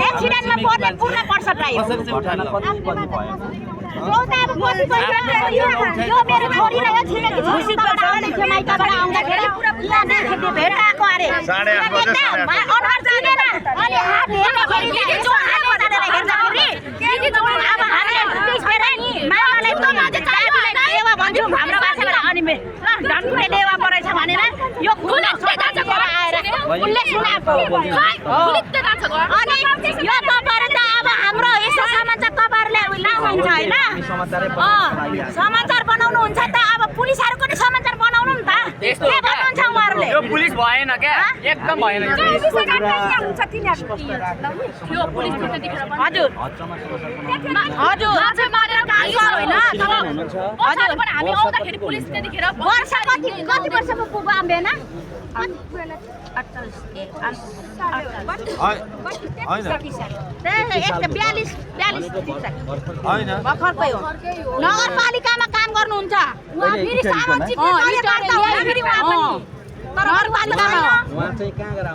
एक्सिडेन्टमा पर्ने पुरा पर्छ राई हो। यो मेरो छोरी र यो छिमेकी छोरीबाट आउने थियो माइतबाट आउँदाखेरि यहाँ देखेको भेट आएको अरे अनुहार चिनेन अनि हात हेर्दाखेरि जो हात बनाएर हेर्दाखेरि अब हामीले त्यसबेर नि मामालाई त मान्छे चाहियो देवा भन्छौँ हाम्रो भाषाबाट अनि ल धनकुटे देवा परेछ भनेर यो खुलेस्ते जान्छ घर आएर उनले सुनाएको अनि यो तपाईहरु त अब हाम्रो यस्तो समाचार तपाईहरुले लाउनुहुन्छ हैन समाचार बनाउनु हुन्छ त अब पुलिसहरुको नि समाचार बनाउनु नि त के भन्नुहुन्छ उहाँहरुले यो पुलिस भएन के एकदम भएन यो हुन्छ तिनीहरु यो पुलिस देखेर हजुर हजुर आज मारेर गाडी हैन हजुर पनि हामी आउँदाखेरि पुलिस देखेर वर्ष कति वर्षको पुग्यो आम्बेना भर्खरकै हो नगरपालिकामा काम गर्नुहुन्छ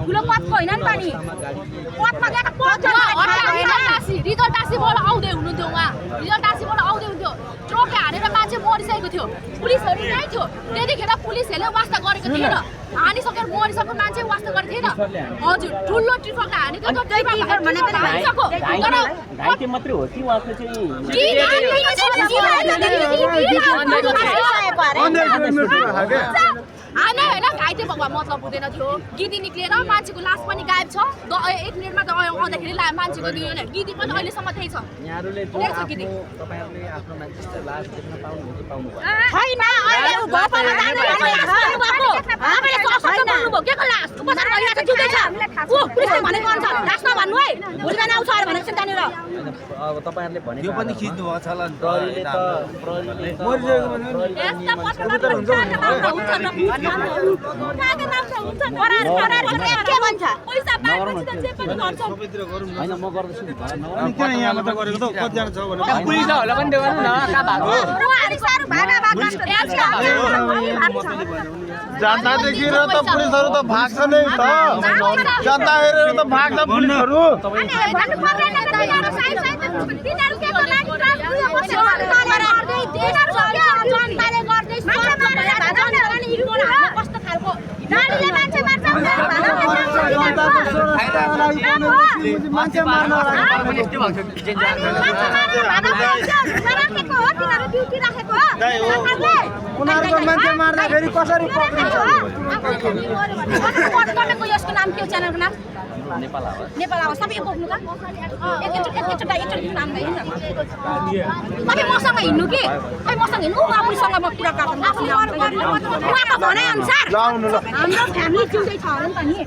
ठुलो पदको होइन नि त नि पदमा रिजल्ट आसीबाट आउँदै हुनुहुन्थ्यो उहाँ रिजल्ट आसीबाट आउँदै हुन्थ्यो ट्रकले हानेर मान्छे मरिसकेको थियो पुलिसहरू नै थियो त्यतिखेर पुलिसहरूले वास्ता गरेको थिएन हानिसकेर मरिसकेको मान्छे वास्ता गरेको थिएन हजुर ठुलो ट्रकले हानेको घाइते मात्रै हो कि उहाँको चाहिँ होइन होइन घाइते भएको मतलब हुँदैन थियो गिदी निक्लिएर मान्छेको लास पनि गायब छ 1 मिनेटमा त आउँदाखेरि मान्छेको गिदी पनि अहिलेसम्म त्यही छ अब तपाईहरुले भनेको यो पनि खिच्नु भएको छ ल हैन म गर्दैछु नि किन यहाँ मात्र गरेको त कतिजना छ भने पुलिसहरुलाई पनि देऊ न का जनता देखेर त पुलिसहरु त भाग्छ नै त जनता हेरेर त भाग्छ पुलिसहरु मान्छे मार्न उनीहरुको मान्छे मार्दाखेरि कसरी पक्रिन्छ यसको नाम के हो च्यानलको नाम नेपाल आवाज सबै बोक्नु त एकचोटि नाम गाइन्छ तपाईँ मसँग हिँड्नु कि खै मसँग हिँड्नु आफूसँग म कुरा गर्छु उहाँको भनाइअनुसार हाम्रो फ्यामिली जिउँदै छ होला नि त नि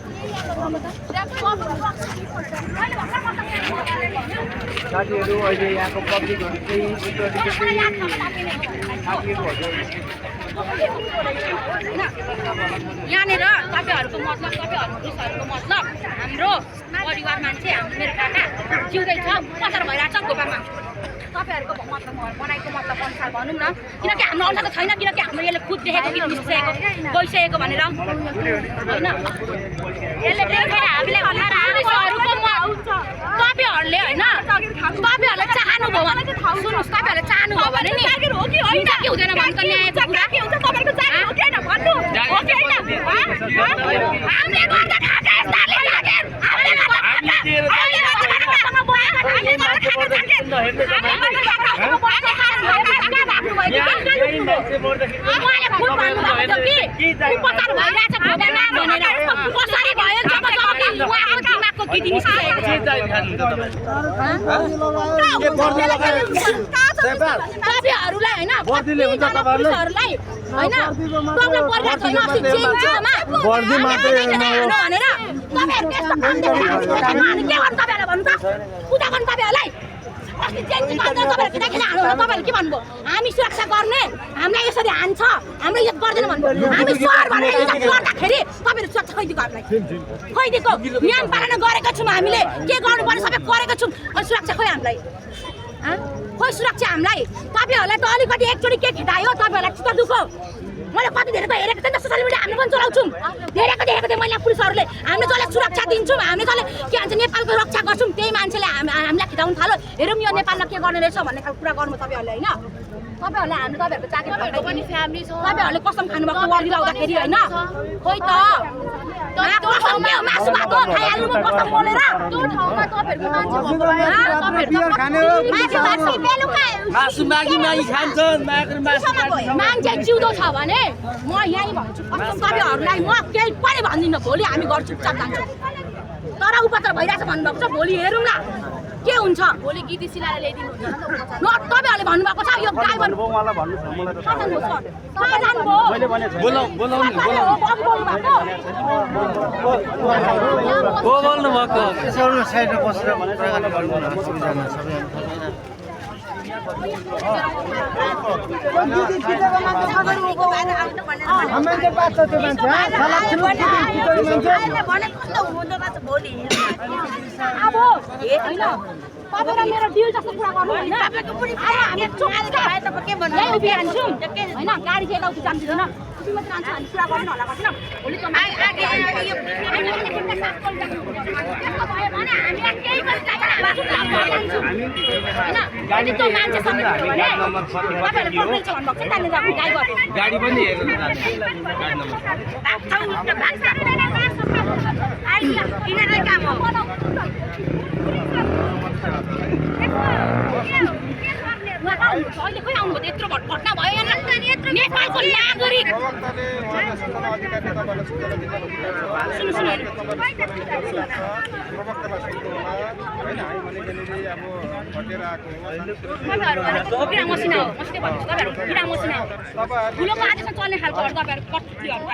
साथीहरु अहिले यहाँको पब्लिकहरु चाहिँ यहाँनिर तपाईँहरूको मतलब पुलिसहरूको मतलब हाम्रो परिवार मान्छे मेरो काका जिउँदै छ पचार भइरहेको छ गोपामा तपाईँहरूको मतलब बनाएको मतलब अनुसार भनौँ न किनकि हाम्रो अनुसार त छैन किनकि हाम्रो यसले खुद देखेको कि मिसिसकेको गइसकेको भनेर होइन यसले देखेर हामीले तपाईँहरूले होइन तपाईँहरूले चाहनुभयो भने सुन्नुहोस् तपाईँहरूले चाहनुभयो भने नि के हुँदैन भन्छ न्यायको कुरा के हुन्छ तपाईँको चाहनु हो कि होइन भन्नु हो कि होइन हामीले गर्दा खाका यस्ताले लागेर हामीले गर्दा तपाईँहरूलाई होइन पुलिसहरूलाई होइन प्रब्लम परिरहेको छैन अस्ति जेलमा वर्दी मात्रै भनेर तपाईँहरू त्यस्तो काम देखेर हामी के गर्नु तपाईँहरूलाई भन्नु त उता गर्नु तपाईँहरूलाई अस्ति जेल तपाईँहरू किन हाल्नु तपाईँहरूले के भन्नुभयो हामी सुरक्षा गर्ने हामीलाई यसरी हान्छ हाम्रो इज्जत गर्दैन भन्नुभयो हामी स्वर भनेर इज्जत गर्दाखेरि तपाईँहरू सुरक्षा खैदिएको हामीलाई खैदिएको नियम पालना गरेको छौँ हामीले के गर्नुपर्ने सबै गरेको छौँ अनि सुरक्षा खोइ हामीलाई खोइ सुरक्षा हामीलाई तपाईँहरूलाई त अलिकति एकचोटि के खिटायो तपाईँहरूलाई चित्त दुख्यो मैले कति धेरैको हेरेको थिएँ नि त सोसियल मिडिया हामीले पनि चलाउँछौँ धेरैको देखेको थिएँ मैले पुलिसहरूले हामीले जसले सुरक्षा दिन्छौँ हामीले जसले के भन्छ नेपालको रक्षा गर्छौँ त्यही मान्छेले हामीलाई खिटाउनु थाल्यो हेरौँ यो नेपालमा के गर्ने रहेछ भन्ने खालको कुरा गर्नु तपाईँहरूले होइन तपाईँहरूले हामी तपाईँहरूको चाकरी पनि फ्यामिली छ तपाईँहरूले कसम खानुभएको वर्दी लाउँदाखेरि होइन खोइ त मासु भात खाइहाल्नु म कसम बोलेर त्यो ठाउँमा तपाईँहरूको मासु मागी मागी खान्छन् मान्छे जिउँदो छ भने म यहीँ भन्छु कसम तपाईँहरूलाई म केही पनि भन्दिनँ भोलि हामी घर चुपचाप जान्छौँ तर उपत्र भइरहेछ भन्नुभएको छ भोलि हेरौँ न के हुन्छ भोलि गीती सिलाएर ल्याइदिनु हुन्छ न तपाईँहरूले भन्नुभएको छ यो ड्राइभर बोल्नु भएको साइडमा बसेर प्रकारले गर्नु सबैजना मान्छे पाँच त्यो अब होइन तपाईँ मेरो डिल जस्तो कुरा गर्नु होइन हामी उभिहाल्छौँ होइन गाडी चाहिँ यताउति जान्दिँदैन मात्रै जान्छ हामी कुरा गर्नु होला गर्दैन भोलि गाडी त्यो मान्छे भन्नुभएको छ ड्राइभर गाडी पनि हेर्नु अहिले खोइ आउनुभयो यत्रो घटना भयो नेपालको नागरिक मसिना हो मसिना भन्छु तपाईँहरू किरा मसिना हो ठुलोको आदेशमा चल्ने खालको तपाईँहरू कतिहरू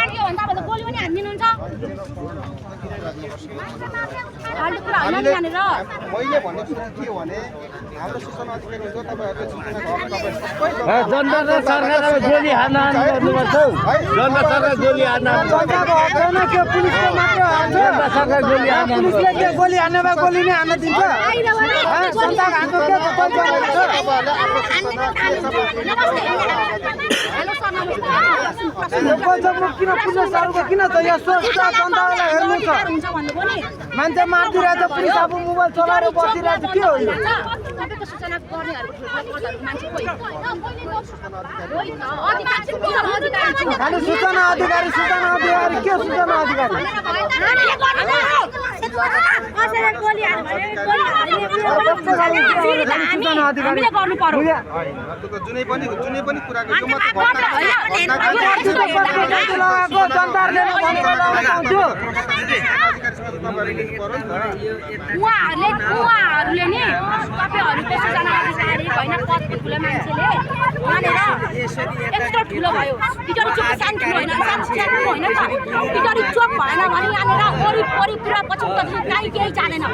के भन्दा अब त गोली पनि हानिदिनुहुन्छ फाल्टु कुरा होइन नि यहाँनिर मैले भनेको कुरा के हो भने हाम्रो सूचना अधिकारी हुन्छ तपाईँहरूले सूचना जनता र सरकारले गोली हान्न गर्नुपर्छ जनता सरकार गोली हान्न के पुलिसले मात्र जनता सरकार गोली हान्न पुलिसले के गोली हान्ने भए गोली नै हान्न दिन्छ जनता हान्नु के किन पुलिसहरूको किन त यस्तो जनतालाई हेर्नु छ मान्छे मारिदिरहेछ पुलिस अब मोबाइल चलाएर बसिरहेछ के हो यो तपाईँको सूचना गर्नेहरू मान्छे कोही खालि सूचना अधिकारी के सूचना अधिकारी हामीले गर्नु पर्यो जुनै पनि कुराको जनताहरूले उहाँहरूले नि तपाईँहरूको सूचना अधिकारी होइन पदको ठुलो मान्छेले यहाँनिर यत्रो ठुलो भयो टिटरी चोक सानो ठुलो होइन सानो होइन नि त टिटरी चोक भएन भने यहाँनिर वरिपरि पुरा पछौतादेखि कहीँ केही जाँदैन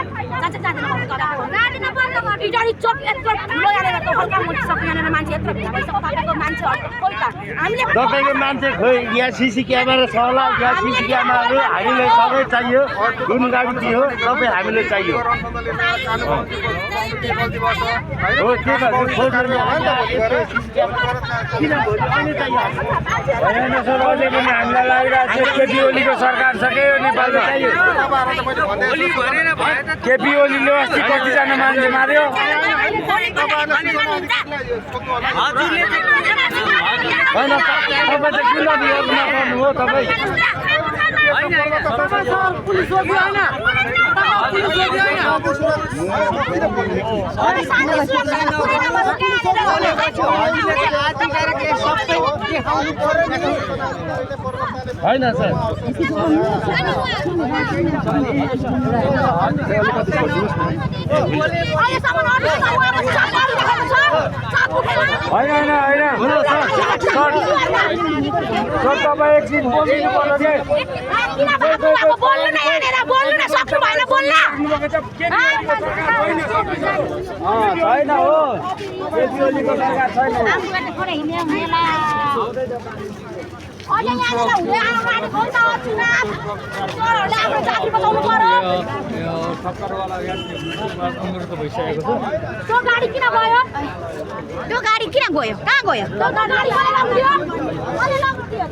टिटरी चोक यत्रो ठुलो यहाँनिर दोकानका मोटिसक्यो यहाँनिर मान्छे यत्रो भिड भइसक्यो तपाईँको मान्छेहरू खोइ त हामीले तपाईँको मान्छे खोइ यहाँ सिसी क्यामेरा छ होला यहाँ सिसी क्यामेराहरू हामीलाई सबै चाहियो जुन गाडी दियो सबै हामीलाई चाहियो हो के किन भोलि अनि चाहियो होइन सर अझै पनि हामीलाई लागिरहेको छ केपी ओलीको सरकार छ के यो नेपालमा चाहियो केपी ओलीले अस्ति कतिजना मान्छे मार्यो होइन तपाईँ चाहिँ किन विरोध नगर्नु हो तपाईँ पुलिस होइन होइन सर होइन तपाईँ एकदिन बोलिनु पर्यो छैन हो केपी ओलीको सरकार छैन अहिले यहाँनिर हुँदै आउनु खोल्दा चुनाव चोरहरूले आफ्नो जाति बचाउनु पर्यो त्यो गाडी किन गयो त्यो गाडी किन गयो कहाँ गयो त्यो गाडी कसले लगिदियो कसले लगिदियो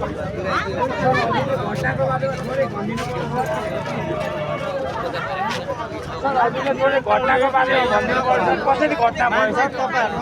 घटनाको बारेमा भनिदिनु पर्छ कसरी घटना भयो सर तपाईहरु